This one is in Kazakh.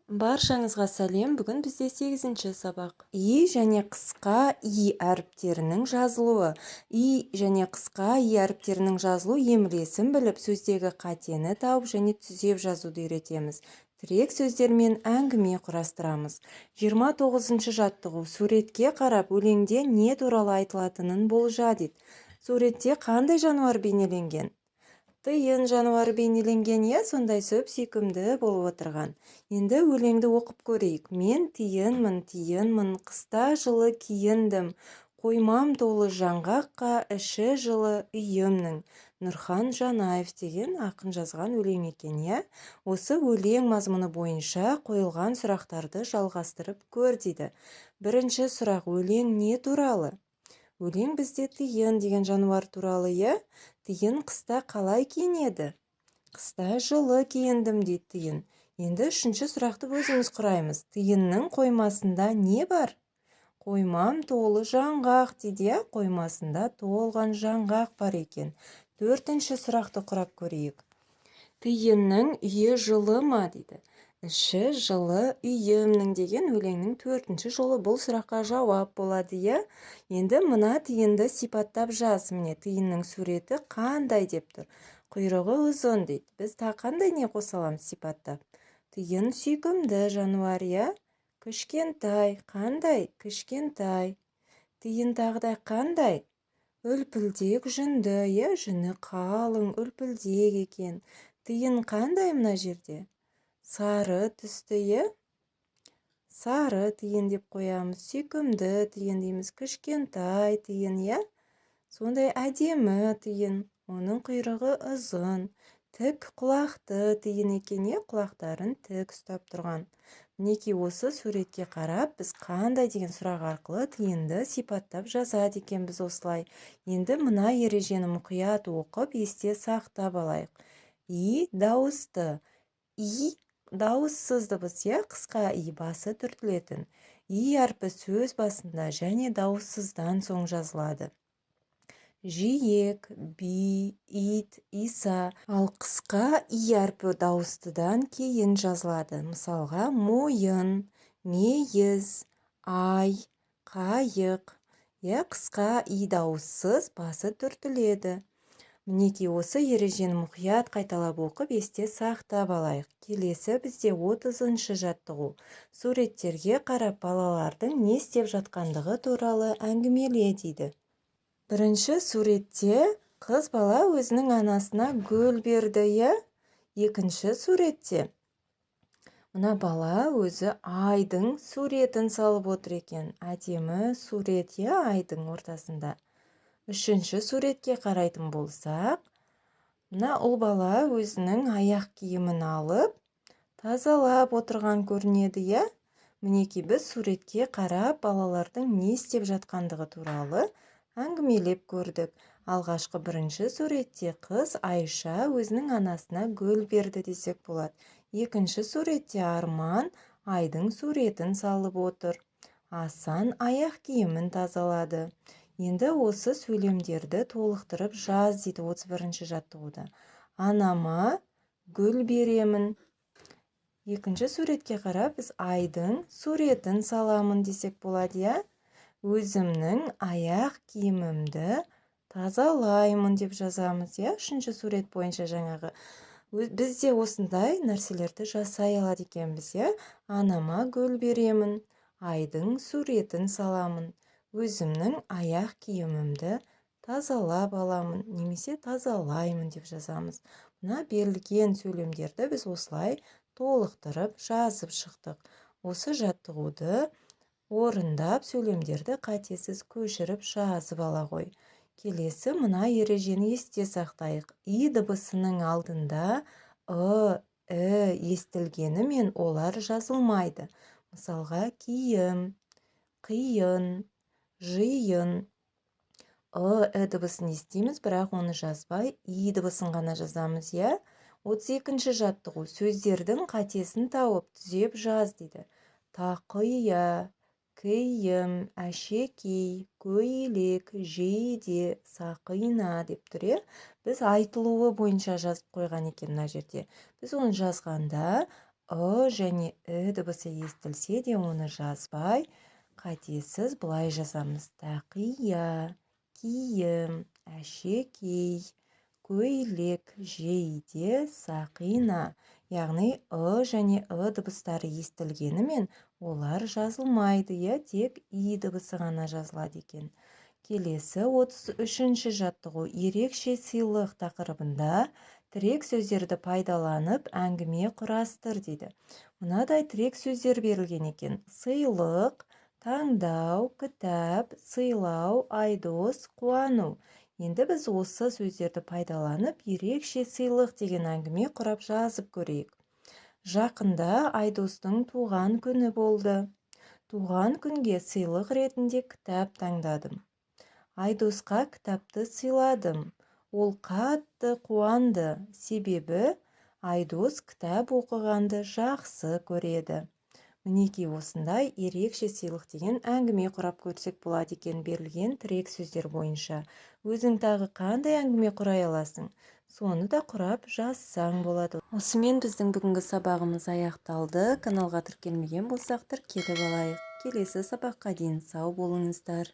Баршаңызға сәлем! Бүгін бізде сегізінші сабақ. И және қысқа и әріптерінің жазылуы. И және қысқа и әріптерінің жазылу емлесін біліп, сөздегі қатені тауып және түзеп жазуды үйретеміз. Тірек сөздермен әңгіме құрастырамыз. 29-жаттығу. Суретке қарап, өлеңде не туралы айтылатынын болжа дейді. Суретте қандай жануар бейнеленген? Тиын жануары бейнеленген, иә, сондай сүп-сүйкімді болып отырған. Енді өлеңді оқып көрейік. Мен тиынмын, тиынмын, қыста жылы киіндім. Қоймам толы жаңғаққа, іші жылы үйімнің. Нұрхан Жанаев деген ақын жазған өлең екен, иә. Осы өлең мазмұны бойынша қойылған сұрақтарды жалғастырып көр дейді. Бірінші сұрақ: өлең не туралы? Өлең бізде тиын деген жануар туралы, иә. Тиын қыста қалай киінеді? Қыста жылы киіндім дейді тиын. Енді үшінші сұрақты өзіміз құраймыз. Тиынның қоймасында не бар? Қоймам толы жаңғақ дейді, иә. Қоймасында толған жаңғақ бар екен. Төртінші сұрақты құрап көрейік. Тиынның үйі жылы ма дейді. Іші жылы үйімнің деген өлеңнің төртінші жолы бұл сұраққа жауап болады, иә. Енді мына тиынды сипаттап жаз. Міне, тиынның суреті қандай деп тұр? Құйрығы ұзын дейді. Біз тағы қандай не қоса аламыз сипаттап? Тиын сүйкімді жануар, иә. Кішкентай. Қандай? Кішкентай. Тиын тағы да қандай? Үлпілдек жүнді, иә, жүні қалың, үлпілдек екен. Тиын қандай мына жерде? Сары түсті, иә. Сары тиын деп қоямыз, сүйкімді тиын дейміз, кішкентай тиын, иә, сондай әдемі тиын. Оның құйрығы ұзын, тік құлақты тиын екен, иә, құлақтарын тік ұстап тұрған. Мінекей, осы суретке қарап, біз қандай деген сұрақ арқылы тиынды сипаттап жазады екенбіз осылай. Енді мына ережені мұқият оқып, есте сақтап алайық. И дауысты, и дауыссыз дыбыс, иә. Қысқа и басы түртілетін. И әрпі сөз басында және дауыссыздан соң жазылады: жиек, би, ит, иса. Ал қысқа и әрпі дауыстыдан кейін жазылады. Мысалға, мойын, мейіз, ай, қайық, иә. Қысқа и дауыссыз, басы түртіледі. Мінекей, осы ережені мұқият қайталап оқып, есте сақтап алайық. Келесі бізде 30-жаттығу. Суреттерге қарап, балалардың не істеп жатқандығы туралы әңгімеле дейді. Бірінші суретте қыз бала өзінің анасына гүл берді, иә. Екінші суретте мына бала өзі айдың суретін салып отыр екен. Әдемі сурет, иә, айдың ортасында. Үшінші суретке қарайтын болсақ, мына ұл бала өзінің аяқ киімін алып, тазалап отырған көрінеді, иә. Мінекей, біз суретке қарап, балалардың не істеп жатқандығы туралы әңгімелеп көрдік. Алғашқы бірінші суретте қыз Айша өзінің анасына гүл берді десек болады. Екінші суретте Арман айдың суретін салып отыр, Асан аяқ киімін тазалады. Енді осы сөйлемдерді толықтырып жаз дейді 31-жаттығуда. Анама гүл беремін. Екінші суретке қарап, біз айдың суретін саламын десек болады, иә. Өзімнің аяқ киімімді тазалаймын деп жазамыз, иә. Үшінші сурет бойынша жаңағы біз де осындай нәрселерді жасай алады екенбіз, иә. Анама гүл беремін, айдың суретін саламын, өзімнің аяқ киімімді тазалап аламын немесе тазалаймын деп жазамыз. Мына берілген сөйлемдерді біз осылай толықтырып жазып шықтық. Осы жаттығуды орындап, сөйлемдерді қатесіз көшіріп жазып ала ғой. Келесі мына ережені есте сақтайық. И дыбысының алдында ы, і естілгенімен, олар жазылмайды. Мысалға, киім, қиын, жиын. Ы, і дыбысын естиміз, бірақ оны жазбай, и дыбысын ғана жазамыз, иә. 32-жаттығу. Сөздердің қатесін тауып, түзеп жаз дейді. Тақия, киім, әшекей, көйлек, жейде, сақина деп тұр, иә. Біз айтылуы бойынша жазып қойған екен мына жерде. Біз оны жазғанда Ы және і дыбысы естілсе де, оны жазбай, қатесіз былай жазамыз: тақия, киім, әшекей, көйлек, жейде, сақина. Яғни ы және ы дыбыстары естілгенімен, олар жазылмайды, иә, тек и дыбысы ғана жазылады екен. Келесі 33-ші жаттығу. Ерекше сыйлық тақырыбында тірек сөздерді пайдаланып, әңгіме құрастыр дейді. Мынадай тірек сөздер берілген екен: сыйлық, таңдау, кітап, сыйлау, Айдос, қуану. Енді біз осы сөздерді пайдаланып, «Ерекше сыйлық» деген әңгіме құрап жазып көрейік. Жақында Айдостың туған күні болды. Туған күнге сыйлық ретінде кітап таңдадым. Айдосқа кітапты сыйладым. Ол қатты қуанды, себебі Айдос кітап оқығанды жақсы көреді. Мінекей, осындай «Ерекше сыйлық» деген әңгіме құрап көрсек болады екен берілген тірек сөздер бойынша. Өзің тағы қандай әңгіме құрай аласың, соны да құрап жазсаң болады. Осымен біздің бүгінгі сабағымыз аяқталды. Каналға тіркелмеген болсақ, тіркеліп алайық. Келесі сабаққа дейін сау болыңыздар.